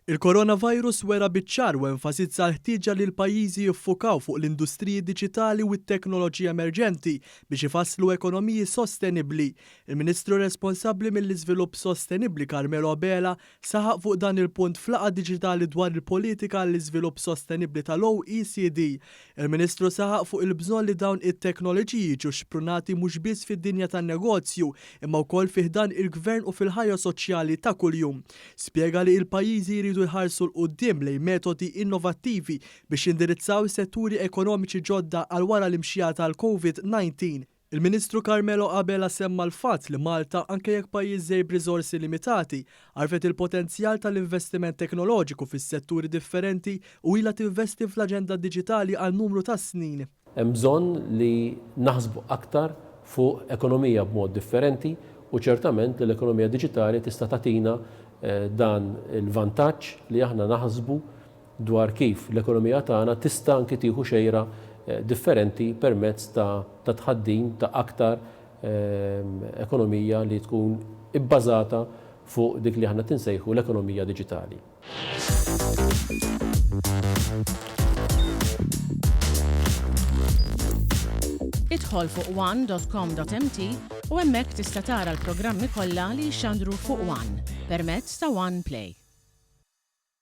Il-coronavirus wera biċ-ċar u enfasizza l-ħtieġa li l-pajjiżi jiffukaw fuq l-industriji diġitali u t-teknoloġiji emerġenti biex ifasslu ekonomiji sostenibbli. Il-Ministru responsabbli mill-Iżvilupp Sostenibbli Carmelo Abela saħaq fuq dan il-punt f'laqgħa diġitali dwar il-politika għall-iżvilupp sostenibbli tal-OECD. Il-Ministru saħaq fuq il-bżonn li dawn it-teknoloġiji jiġu xprunati mhux biss fid-dinja tan-negozju imma wkoll fi ħdan il-Gvern u fil-ħajja soċjali ta' kuljum. Spjega li il-pajjiżi jridu jħarsu 'l quddiem lejn metodi innovattivi biex jindirizzaw setturi ekonomiċi ġodda għal wara l-imxija tal-Covid-19. Il-Ministru Carmelo Abela semma l-fatt li Malta, anke jekk pajjiż żgħir b'riżorsi limitati, għarfet il-potenzjal tal-investiment teknoloġiku fis-setturi differenti u ilha tinvesti fl-aġenda diġitali għal numru ta' snin. Hemm bżonn li naħsbu aktar fuq ekonomija b'mod differenti u ċertament li l-ekonomija diġitali tista' tagħtina dan il-vantaġġ li aħna naħsbu dwar kif l-ekonomija tagħna tista' anki tieħu xejra differenti permezz ta' tħaddim ta' aktar ekonomija li tkun ibbażata fuq dik li aħna qed insejħu l-ekonomija diġitali. Idħol fuq one.com.mt u hemmhekk tista' tara l-programmi kollha li jixxandru fuq One permezz ta' One Play.